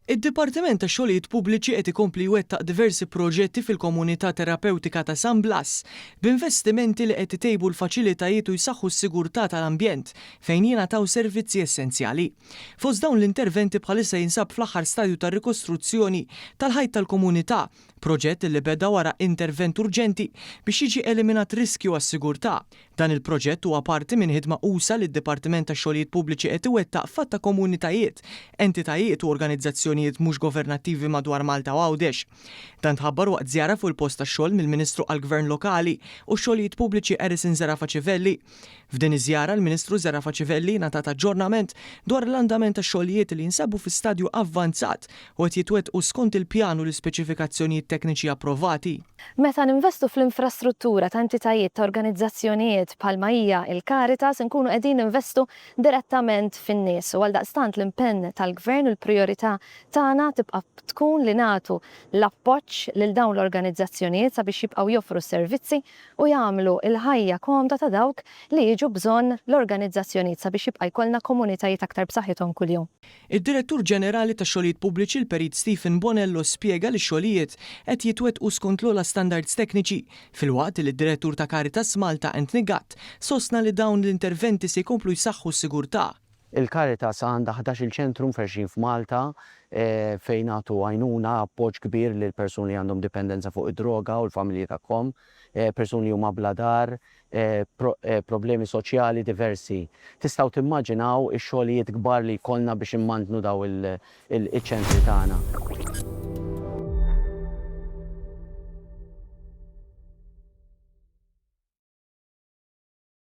Id-Dipartiment tax-Xogħlijiet Pubbliċi qed ikompli jwettaq diversi proġetti fil-komunità terapewtika ta' San Blas, b'investimenti li qed itejbu l-faċilitajiet u jsaħħu s-sigurtà tal-ambjent fejn jingħataw servizzi essenzjali. Fost dawn l-interventi bħalissa jinsab fl-aħħar stadju tar-rikostruzzjoni tal-ħajt tal-komunità, proġett li beda wara intervent urġenti biex jiġi eliminat riskju għas-sigurtà. Dan il-proġett huwa parti minn ħidma usa' li d-Dipartiment tax-Xogħlijiet Pubbliċi qed iwettaq f'għadd ta' komunitajiet, entitajiet u organizzazzjonijiet mhux governattivi madwar Malta u Għawdex. Dan tħabbar waqt żjara fuq il-post tax-xogħol mill-Ministru għall-Gvern Lokali u x-Xogħlijiet Pubbliċi Alison Zerafa Civelli. F'din iż-żjara l-Ministru Zerafa Civelli ngħatat aġġornament dwar l-andament tax-xogħlijiet li jinsabu fi stadju avvanzat u qed jitwettqu skont il-pjan u l-ispeċifikazzjonijiet tekniċi approvati. Meta ninvestu fl-infrastruttura ta' entitajiet ta' organizzazzjonijiet bħalma hija l-Caritas inkunu qegħdin ninvestu direttament fin-nies u għaldaqstant l-impenn tal-Gvern u l-prijorità tagħna tibqa' tkun li nagħtu l-appoġġ lil dawn l-organizzazzjonijiet sabiex jibqgħu joffru s-servizzi u jagħmlu l-ħajja komda ta' dawk li jiġu bżonn l-organizzazzjonijiet sabiex jibqa' jkollna komunitajiet aktar b'saħħithom kuljum. Id-Direttur Ġenerali tax-Xogħlijiet Pubbliċi l-Perit Stephen Bonello spjega li x-xogħlijiet qed jitwettqu skont l-ogħla standards tekniċi, filwaqt li d-Direttur ta' Caritas Malta Anthony Gatt sostna li dawn l-interventi se jkomplu jsaħħu s-sigurtà. Il-Caritas għandha 11-il ċentru mferrxin f'Malta fejn nagħtu għajnuna, appoġġ kbir lil persuni li għandhom dipendenza fuq id-droga u l-familji tagħhom, persuni li huma bla dar, problemi soċjali diversi. Tistgħu timmaġinaw ix-xogħlijiet kbar li jkollna biex immantnu dawn iċ-ċentri tagħna.